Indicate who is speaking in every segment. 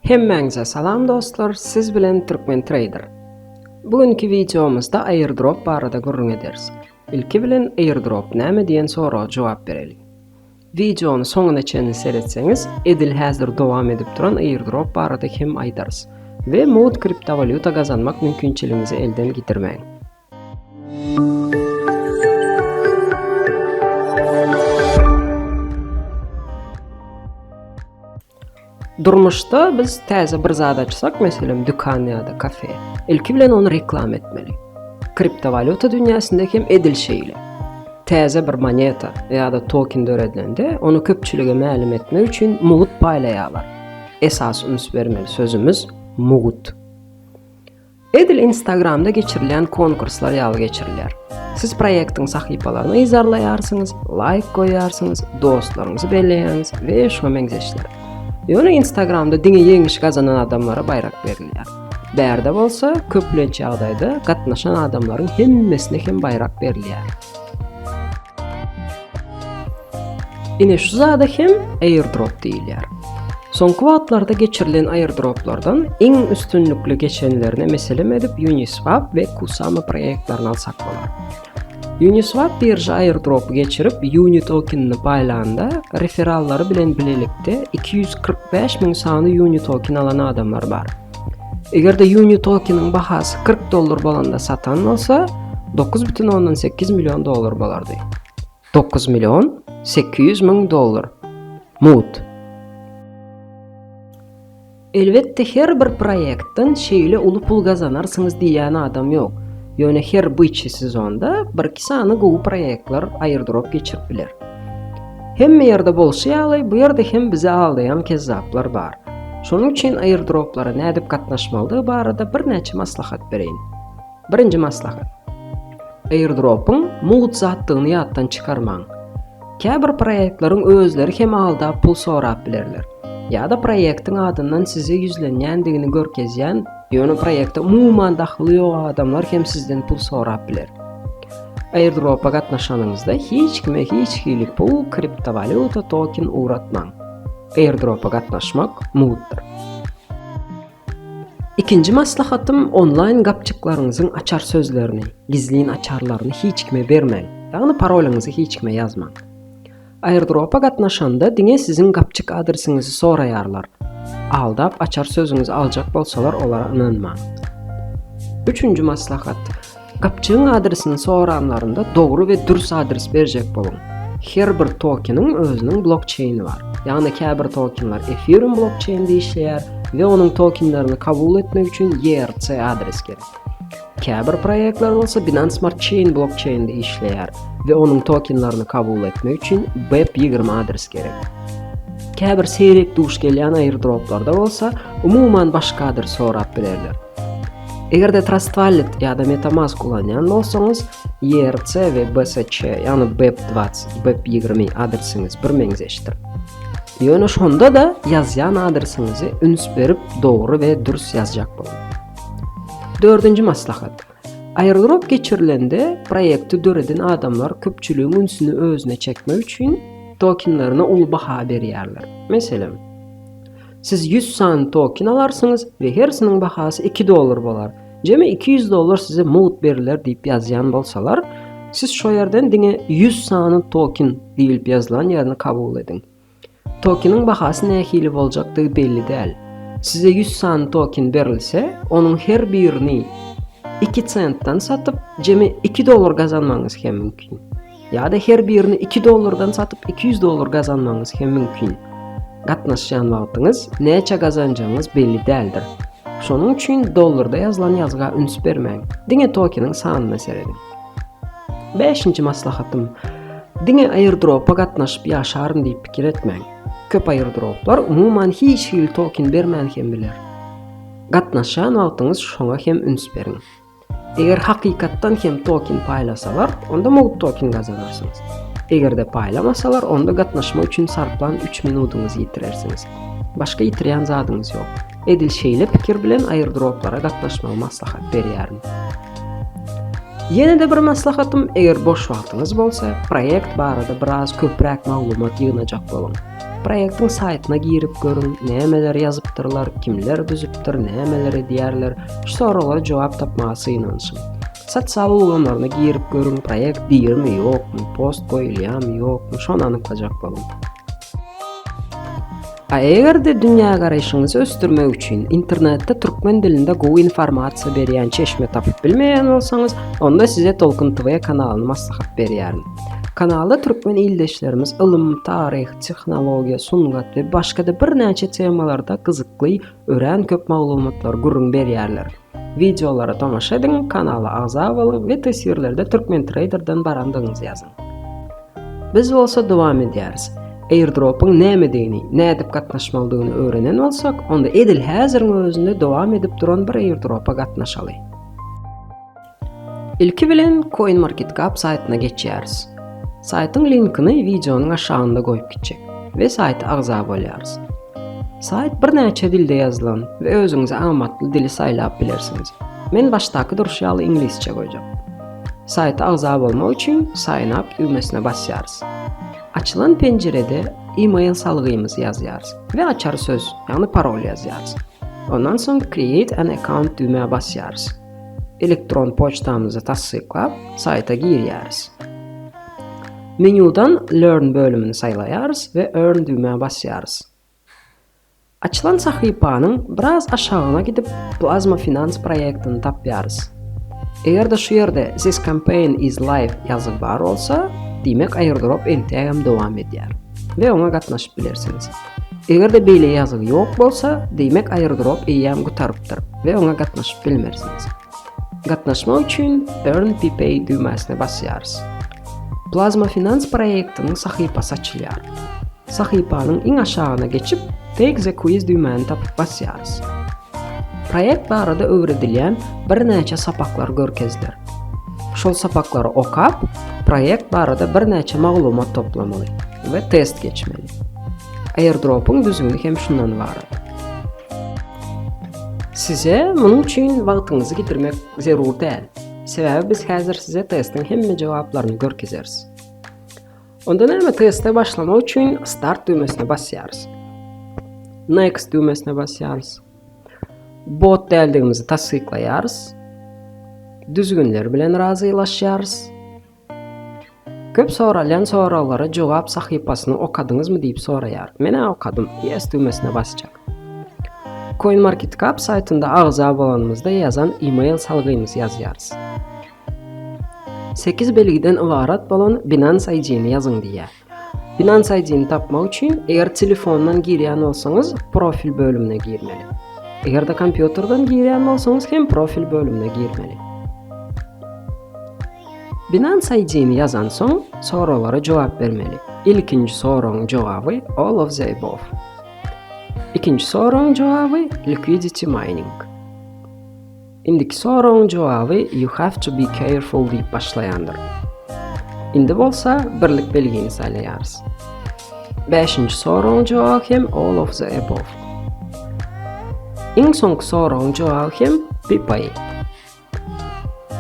Speaker 1: Hemmäňize salam dostlar, siz bilen Türkmen Trader. Bu günki wideomyzda airdrop barada gürrüň ederis. Ilki bilen airdrop näme diýen soraga jogap bereliň. Wideony soňuna çenli seretseňiz, edil häzir dowam edip duran airdrop barada hem aýdarys we mugt kriptowalýuta gazanmak mümkinçiligiňizi elden gidirmäň. Durmuşda biz täze bir zat açsak, meselem, dükan ýa-da kafe, ilki bilen ony reklama etmeli. Kriptowalýuta dünýäsinde hem edil şeýle. Täze bir moneta ýa-da token döredilende, ony köpçülige mälim etmek üçin mugt paýlaýarlar. Esasy üns bermeli sözümiz mugt. Edil Instagramda geçirilýän konkurslar ýaly geçirilýär. Siz proýektiň sahypalaryny yzarlaýarsyňyz, laýk goýýarsyňyz, dostlaryňyzy belleýäňiz we şuňa meňzeşler. Ýöne Instagramda diňe ýeňiş gazanan adamlara baýrak berilýär. Bärde bolsa, köplenç ýagdaýda gatnaşan adamlaryň hemmesine hem baýrak berilýär. Ine şu zada hem airdrop diýilýär. Soňky wagtlarda geçirilen airdroplardan iň üstünlikli geçenlerine meselem edip Uniswap we Kusama proýektlerini alsak bolar. Uniswap birža airdropy geçirip Uni tokenini paýlanda referallary bilen bilelikde 245 müň sany Uni token alan adamlar bar. Eger-de Uni tokeniň bahasy 40 dollar bolanda satan bolsa, 9,8 million dollar bolardy. 9 million 800 müň dollar. Mugt. Elbetde her bir proýektden şeýle uly pul gazanarsyňyz diýýän adam ýok. Ýöne her byçy sezonda birki sany gowy proýektler airdrop geçirip biler. Hemme ýerde bolşy ýaly bu ýerde hem bizi aldaýan kezzaplar bar. Şonuň üçin airdroplara nädip gatnaşmalydygy barada birnäçe maslahat bereýin. Birinji maslahat. Airdropyň mugt zatdygyny ýatdan çykarmaň. Käbir proýektleriň özleri hem aldap pul sorap bilerler. Ýa-da proýektiň adyndan size ýüzlenýändigini görkezýän, ýöne proýekte umuman dahyly ýok adamlar hem sizden pul sorap biler. Airdropa gatnaşanyňyzda hiç kime hiç hili pul, kriptowalýuta, token ugratmaň. Airdropa gatnaşmak mugtdyr. Ikinji maslahatym onlaýn gapjyklaryňyzyň açar sözlerini, gizlin açarlaryny hiç kime bermäň, ýagny parolyňyzy hiç kime ýazmaň. Airdropa gatnaşanda diňe siziň gapjyk adresiňizi soraýarlar. Aldap açar sözüňizi aljak bolsalar olara ynanmaň. Üçünji maslahat, Gapjygyň adresini soranlarynda dogry we dürs adres berjek boluň. Her bir tokeniň özüniň blokçeýni bar. Ýagny käbir tokenler Ethereum blokçeýnde işleýär we onuň tokenlerini kabul etmek üçin ERC adres gerek. Käbir proýektler bolsa Binance Smart Chain blokçeýnde işleýär we onuň tokenlerini kabul etmek üçin BEP20 adres gerek. Käbir seýrek duş gelýän airdroplarda bolsa umuman başga adres sorap bilerler. Eger-de Trust Wallet ýa-da MetaMask ulanýan bolsaňyz, ERC we BSC, ýagny BEP20, BEP20 adresiňiz bir meňzeşdir. Ýöne şonda-da ýazýan adresiňizi üns berip dogry we dürs ýazjak boluň. Dördünji maslahat. Airdrop geçirilende proýekti döreden adamlar köpçüligiň ünsüni özüne çekmek üçin tokenlerine uly baha berýärler. Meselem, Siz 100 sany token alarsyňyz we hersiniň bahasy 2 dollar bolar. Jemi 200 dollar size mugt beriler diýip ýazýan bolsalar, siz şo ýerden diňe 100 sany token diýilip ýazylan ýerini kabul ediň. Tokeniň bahasy nähili boljakdygy belli däl. Size 100 sany token berilse, onuň her birini 2 sentden satyp, jemi 2 dollar gazanmagyňyz hem mümkin. Ýa-da her birini 2 dollardan satyp 200 dollar gazanmagyňyz hem mümkin. Gatnaşýan wagtyňyz näçe gazanjagyňyz belli däldir. Şonuň üçin dollarda ýazylan ýazga üns bermäň. Diňe tokeniň sanyna serediň. Bäşinji maslahatym. Diňe airdropa gatnaşyp ýaşaryn diýip pikir etmäň. Köp airdroplar umuman hiç hili token bermän hem biler. Gatnaşýan wagtyňyz şoňa hem üns beriň. Eger hakykatdan hem token paýlasalar, onda mugt token gazanarsyňyz. Eger-de paýlamasalar, onda gatnaşmak üçin sarplan 3 minutyňyzy ýitirersiňiz. Başga ýitirýän zadyňyz ýok. Edil şeýle pikir bilen airdroplara gatnaşmagy maslahat berýärin. Ýene-de bir maslahatym, eger boş wagtyňyz bolsa, proýekt barada biraz köpräk maglumat ýygnajak boluň. Proýektiň saýtyna girip görüň, nämeler ýazypdyrlar, kimler düzüpdir, nämeler edýärler, şu soraglara jogap tapmaga synanyşyň. Sosial ulgamlaryna girip görüň, proýekt dirimi, ýokmy, post goýulýarmy, ýokmy, şony anyklajak boluň. A eger-de dünýägaraýşyňyzy ösdürmek üçin internetde türkmen dilinde gowy informasiýa berýän çeşme tapyp bilmeýän bolsaňyz, onda size Tolkun TV kanalyny maslahat berýärin. Kanalda türkmen ildeşlerimiz ylym, taryh, tehnologiýa, sungat we başga-da birnäçe temalarda gyzykly, örän köp maglumatlary gürrüň berýärler. Wideolara tomaşa ediň, kanala agza boluň we teswirlerde Türkmen Traderden barandygyňyzy ýazyň. Biz bolsa dowam edýäris. Airdrop-yň nämedigini, nädip gatnaşmalydygyny öwrenen bolsak, onda edil häziriň özünde dowam edip duran bir airdrop-a gatnaşaly. Ilki bilen CoinMarketCap saýtyna geçýäris. Saýtyň linkini wideonyň aşagynda goýup gitjek we saýta agza bolýarys. Saýt birnäçe dilde ýazylan we özüňize amatly dili saýlap bilersiňiz. Men başdaky durşy ýaly iňlisçe goýjak. Saýta agza bolmak üçin Sign up düwmesine basýarys. Açylan penjirede e-mail salgymyzy ýazýarys we açar söz, ýagny parol ýazýarys. Ondan soň Create an account düwmä basýarys. Elektron poçtamyzy tassyklap, saýta girýäris. Menýudan Learn bölümini saýlaýarys we Earn düwmä basýarys. Açylan sahypanyň biraz aşagyna gidip Plasma Finance proýektini tapýarys. Eger-de şu ýerde This campaign is live ýazgy bar bolsa, diýmek airdrop entägem dowam edýär we oňa gatnaşyp bilersiňiz. Eger-de beýle ýazgy ýok bolsa, diýmek airdrop eýýäm gutarypdyr we oňa gatnaşyp bilmersiňiz. Gatnaşmak üçin Earn PPay düwmesine basýarys. Plasma Finance proýektiniň sahypasy açylýar. Sahypanyň iň aşagyna geçip, Take the quiz düwmäni tapyp basýarys. Proýekt barada öwredilýän birnäçe sapaklar görkeziler. Şol sapaklary okap, proýekt barada birnäçe maglumat toplamaly we test geçmeli. Airdrop-yň düzgüni hem şundan ybarat. Size munuň üçin wagtyňyzy gidirmek zerur däl. Sebäbi biz häzir size testiň hemme jogaplaryny görkezeris. Onda näme teste başlamak üçin Start düwmesine basýarys. Next düwmesine basýarys. Bot däldigimizi tassyklaýarys. Düzgünler bilen razylaşýarys. Köp soralýan soraglara jogap sahypasyny okadyňyzmy diýip soraýar. Men-ä okadym. Yes düwmesine basjak. CoinMarketCap saýtynda agza bolanymyzda ýazan email salgymyzy ýazýarys. 8 belgiden ybarat bolan Binance ID-ni ýazyň diýýär. Binance ID-ni tapmak üçin eger telefondan girýän bolsaňyz profil bölümine girmeli. Eger-de kompýuterden girýän bolsaňyz hem profil bölümine girmeli. Binance ID-ni ýazansoň soraglara jogap bermeli. Ilkinji soragyň jogaby all of the above. Ikinji soragyň jogaby liquidity mining. Indiki soragyň jogaby you have to be careful diýip başlaýandyr. Indi bolsa birlik belgini saýlaýarys. Bäşinji soragyň jogaby hem all of the above. Iň soňky soragyň jogaby hem PayPal.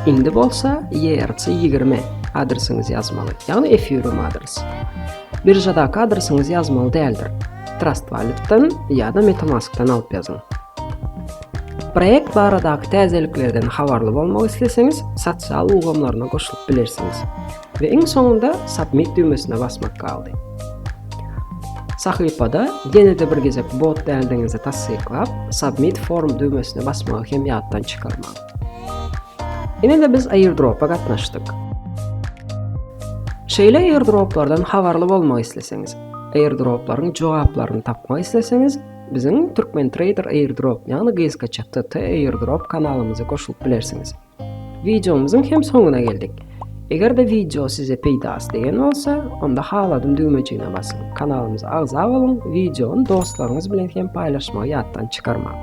Speaker 1: Indi bolsa ERC 20 adresiňizi ýazmaly. Ýagny Ethereum adres. Biržadaky adresiňizi ýazmaly däldir. Trust Wallet-den ýa-da MetaMask-dan alyp ýazyň. Proýekt baradaky täzeliklerden habarly bolmak isleseňiz, sosial ulgamlaryna goşulyp bilersiňiz. We iň soňunda Submit düwmesine basmak galdy. Sahypada ýene-de bir gezek bot däldigiňizi tassyklap, Submit Form düwmesine basmagy hem ýatdan çykarmaň. Ine-de biz airdropa gatnaşdyk. Şeýle airdroplardan habarly bolmak isleseňiz, airdroplaryň jogaplaryny tapmak isleseňiz, Biziň Türkmen Trader Airdrop, ýagny gysgaça TT Airdrop kanalymyza goşulyp bilersiňiz. Wideomyzyň hem soňuna geldik. Eger-de wideo size peýdasy degen bolsa, onda haladym düwmejigine basyň. Kanalymyza agza boluň, wideony dostlaryňyz bilen hem paýlaşmagy ýatdan çykarmaň.